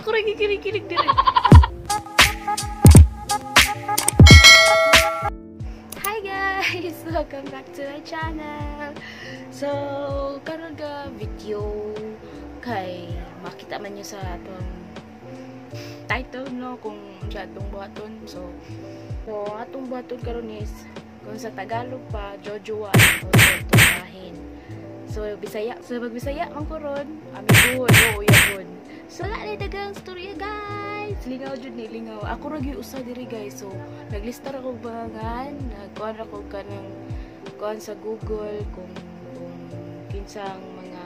Ako ra gikilig-kilig dire. Hi guys! Welcome back to my channel! So, karon ga video kay makita man nyo sa atong title, no, kung sa atong buhaton. So atong buhaton karon is kung sa Tagalog pa, jojowa o torturahin. So, Bisaya. So, magbisaya man ko ron. Amigo, o uyabon. So, wala na dagang storya, guys. Lingaw jud ni, lingaw. Ako ra gyud usa diri, guys. So, naglista ra ko bangan, nagkuan ra ko kanang kuan sa Google kung kinsang mga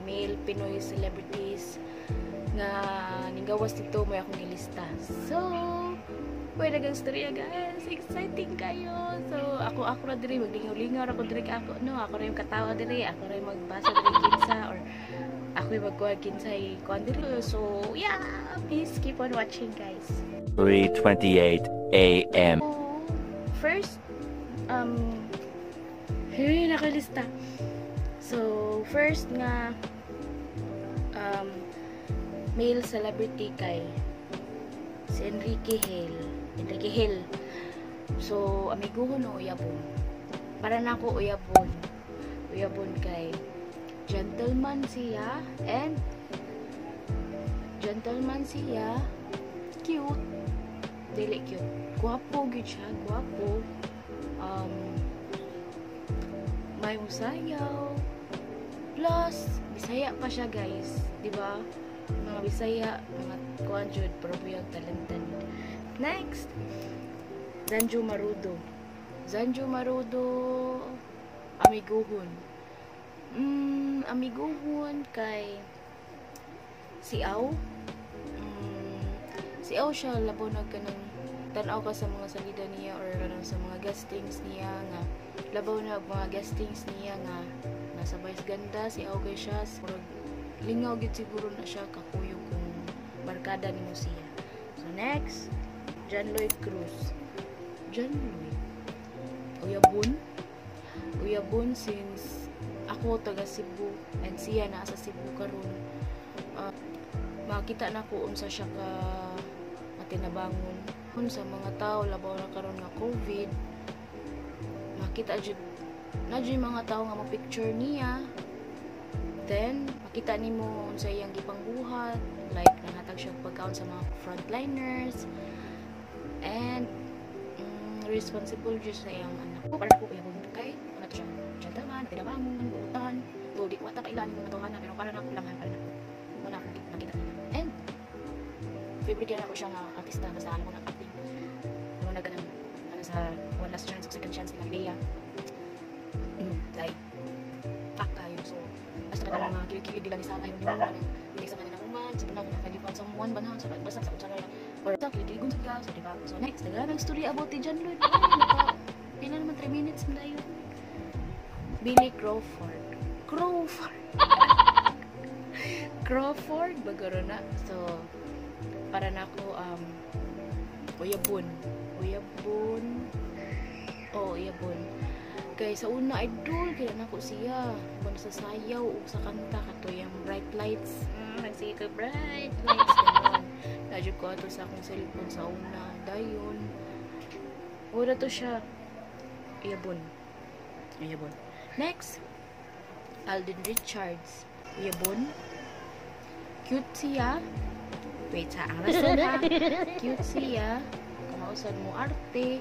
male Pinoy celebrities nga ninggawas dito may akong ilista. So, pwede dagang storya, guys. Exciting kayo. So, ako ra diri maglingaw-lingaw ra ko diri ka ako. No, ako ra yung katawa diri, ako ra yung magbasa diri kinsa or ako yung magkuha kinsay kuan diri. So, yeah, please keep on watching, guys. 3:28 a.m. First, hey, nakalista. So, first nga male celebrity kay si Enrique Gil. Enrique Gil. So, amiguhon o uyabon? Para na ako, uyabon. Uyabon kay gentleman siya and gentleman siya, cute, dili cute, gwapo gyud siya, gwapo, may musayaw, plus Bisaya pa siya, guys, di ba? Mga Bisaya, mga kuan jud, pero buyag talented. Next, Zanjoe Marudo. Zanjoe Marudo, amiguhon. Amiguhon kay si Aw. Si Aw siya, labaw na kanang tan-aw ka sa mga salida niya or kanang sa mga guestings niya nga labaw na og mga guestings niya nga nasa Vice Ganda, si Aw kay siya. Murag lingaw gid siguro na siya kakuyog kung barkada nimo siya. So next, John Lloyd Cruz. John Lloyd, uyabon. Uyabon since ako taga Cebu and siya naa sa Cebu karon. Makita na ko unsa siya ka matinabangon kun sa mga tao, labaw na karon nga COVID. Makita jud na jud mga tao nga mo-picture niya, then makita nimo unsa iyang gipangbuhat, like nanghatag siya og pagkaon sa mga frontliners and responsible jud sa iyang anak. Para ko, uyabon kay ano to siya, gentleman, tinabangon, buutan. So di ko ata kailan mga tawhana, pero para na ako lang ha, para na ako wala akong nakita nila. And favorite kaya ako siya nga artista, basta alam mo na acting ano na ganun, ano sa One Last Chance o Second Chance nila Bea. Like fuck kayo. So basta ka mga kilig-kilig nila ni Sana yung mga nang hindi sa kanila human sa panahon na found someone banhan sa basta sa unsa na or sa kilig-kiligon sa ka. So diba, so next, nagana story about ni John Lloyd. Ay, naka pila naman, 3 minutes na yun. Billy Crawford. Crawford, Crawford bagaro na. So para na ako, uyabon. Uyabon, oh, uyabon kay sa una idol kaya nako siya kung sa sayaw ug sa kanta, kato yung Bright Lights. Nagsige ka Bright Lights, ganon na jud ko ato sa akong cellphone sa una. Dayon wala to siya. Uyabon, uyabon. Next, Alden Richards. Uyabon. Cute siya. Wait sa ang rason ha. Cute siya, kamao sad mo arte,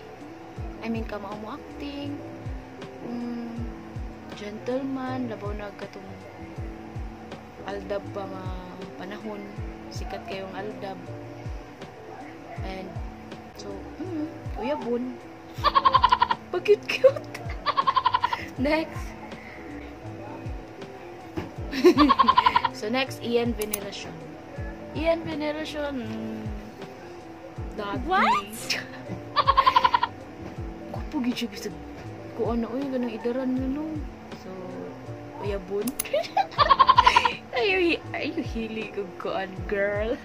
I mean, kamao mo acting. Gentleman, labaw na katong AlDub pa nga panahon, sikat kayong AlDub. And so, uyabon. Pag cute cute. Next. So next, Ian Veneracion. Ian Veneracion. Dati. What? Gwapo gyud siya bisag kung ano, uy, ganang idaran na, no. So, uyabon. Ay, ay, hilig og kuan, girl.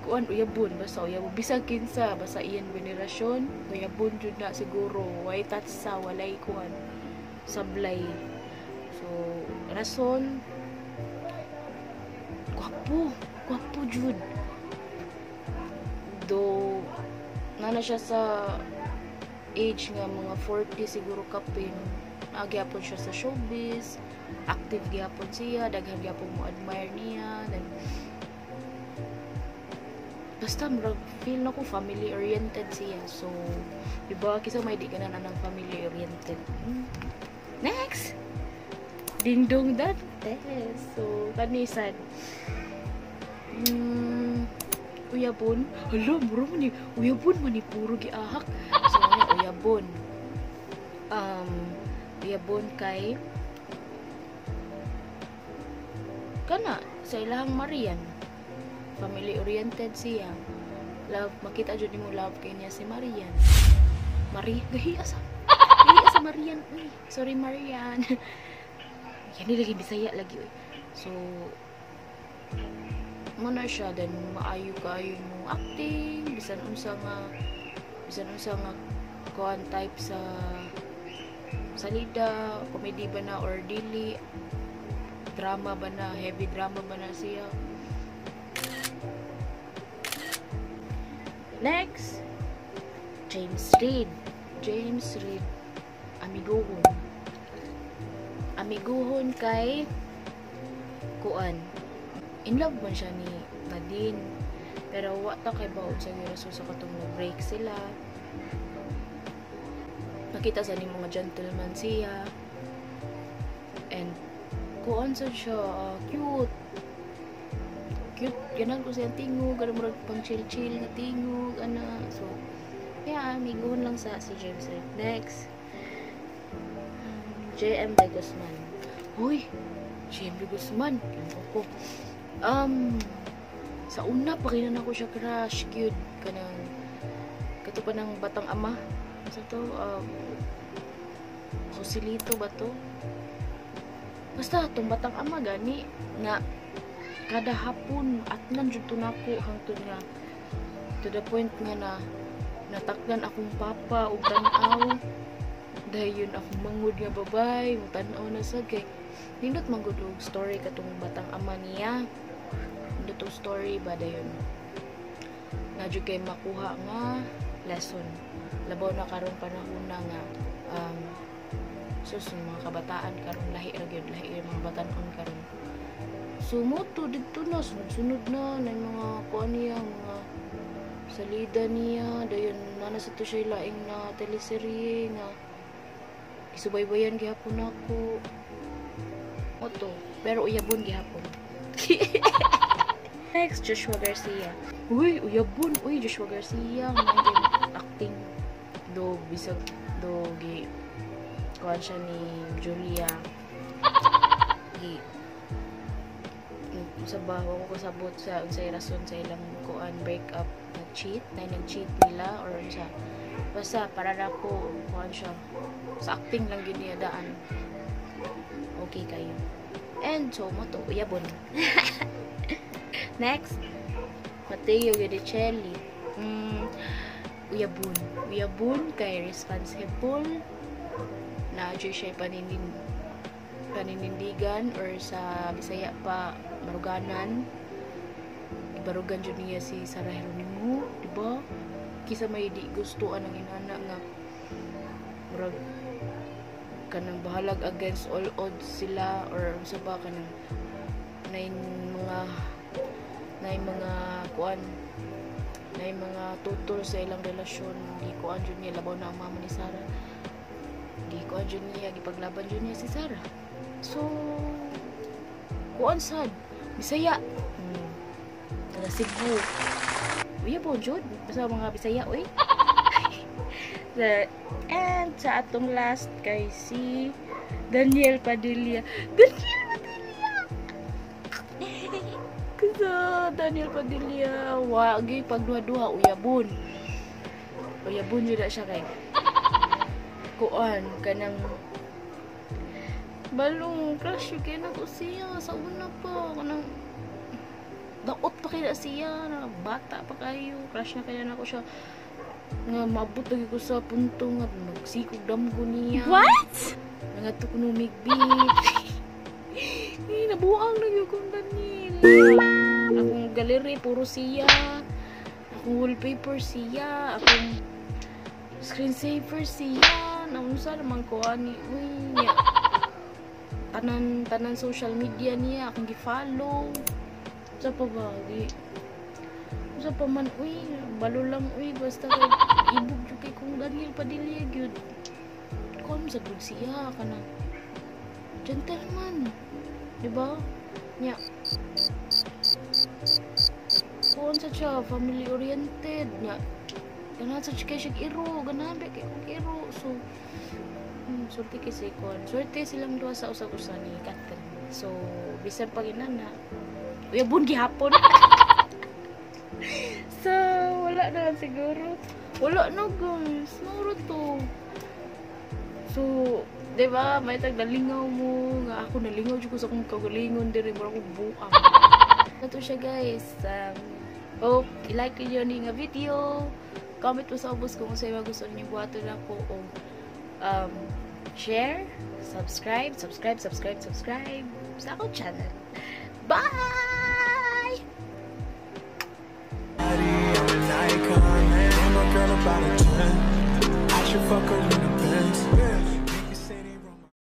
Kuan, uyabon, basta uyabon. Bisag kinsa, basta Ian Veneracion, uyabon jud na siguro. Way tatsa, walay kuan. Sablay. So, rason, Gwapo, gwapo jud. Do nana siya sa age nga mga 40 siguro kapin. Naa gyapon siya sa showbiz, active gyapon siya, daghan gyapon mo admire niya. Then basta murag feel nako family oriented siya. So, diba, kisa may di ka na ng family oriented. Next! Dingdong Dantes. So, kani sad. Uyabon. Hala, mura man ni. Uyabon man ni. Puro giahak. So, ano, uyabon. Uyabon kay kana sa ilahang Marian. Family oriented siya. Love, makita jud nimo love kay niya si Marian. Marie, gahi asa. Gahi asa Marian. Uy, sorry, Marian. Yan lagi Bisaya lagi, uy. So mo na siya, then maayo kaayo mo acting bisan unsa nga kuan, type sa salida, comedy ba na or dili, drama ba na, heavy drama ba na siya. Next, James Reid. James Reid, amiguhon. Amiguhon kay kuan. In love man siya ni Nadine. Pero wa ta kay baod sa rason sa katong break sila. Nakita sa ni mga gentleman siya. And kuan sad siya, cute. Cute, ganan ko siyang tingog, ganun murag pang chill-chill nga tingog, ana. So, yeah, amiguhon lang sa si James Reid. Next, JM De Guzman. Uy, JM De Guzman. Ano ko? Sa una pa kailan ako siya crush, cute kanang kato pa ng Batang Ama. Sa to, Joselito ba to? Basta atong Batang Ama gani nga kada hapon atnan jud to nako hangtod nga to the point nga na natakdan akong papa og tan-aw. Dayon akong mangod nga babay tan-aw na sad kay nindot man gud og story katong Batang Ama niya. Nindot og story ba, dayon na jud kay makuha nga lesson, labaw na karon panahon na nga sus, mga kabataan karon lahi ra gyud, lahi ra mga batan-on karon. So mo to didto na sunod-sunod na na mga kuan niya, mga salida niya. Dayon na sa to siya laing na teleserye nga isubaybayan gihapon ako oto, pero uyabon gihapon. Next, Joshua Garcia. Uy, uyabon. Uy, Joshua Garcia, acting do bisag do gi kuan siya ni Julia, gi sa ba ko kasabot sa unsay rason sa ilang kuan break up, na cheat na nag-cheat nila or unsa. Basta para na ko kuan siya sa acting lang gyud niya daan, okay kayo. And so mo to, uyabon. Next, Matteo Guidicelli. Uyabon. Uyabon kay responsible na jud siya paninindigan or sa Bisaya pa, baruganan. Ibarugan jud niya si Sarah Geronimo, di ba? Kisa may di gusto anang inana nga murag kanang bahalag against all odds sila or unsa ba, kanang nay mga kuan, nay mga tutol sa ilang relasyon, di kuan jud niya, labaw na ang mama ni Sarah, di kuan jud niya, gipaglaban jud niya si Sarah. So kuan sad, Bisaya, taga Cebu, uyabon jud basta mga Bisaya, oy. And sa atong last kay si Daniel Padilla. Daniel Padilla! Kasi Daniel Padilla, wagi pagduha-duha, uyabon. Uyabon jud na siya kay kuan kanang balong crush yun kay nako siya sa una pa, kanang daot pa kay na siya na bata pa kayo, crush na kaya nako siya nga maabot lagi ko sa punto nga magsikog damgo niya. What? Nga to kuno Beach. Nabuang na gyud kong Daniel. Akong gallery puro siya. Akong wallpaper siya. Akong screensaver siya. Naunsa naman ko ani, uy, niya. Tanan tanan social media niya akong gi-follow. Sa pa ba? Sa pa man, uy, balo lang, uy, basta kay ibog jud kay kong Daniel Padilla gyud. Kuan sa gud siya kana. Gentleman. Di ba? Nya. Kuan sa siya, family oriented. Nya. Ganahan sa siya kay siya iro, ganahan ba kay kong iro. So, swerte kay si kuan. Swerte silang duha sa usag-usa ni Catherine. So, bisan pag inana, uyabon gihapon. So, wala na siguro. Wala na, guys. Mao ra to. So, di ba, may tag nalingaw mo. Nga ako nalingaw jud ko sa akong kagalingon diri, mura ko buang. Ato siya, guys. Hope i-like niyo ni nga video. Comment mo sa ubos kung unsay mga gusto niyo buhaton nako o share, subscribe, subscribe, subscribe, subscribe sa akong channel. Bye! I'm an icon, man. And my girl about a 10. I should fuck her in the Benz.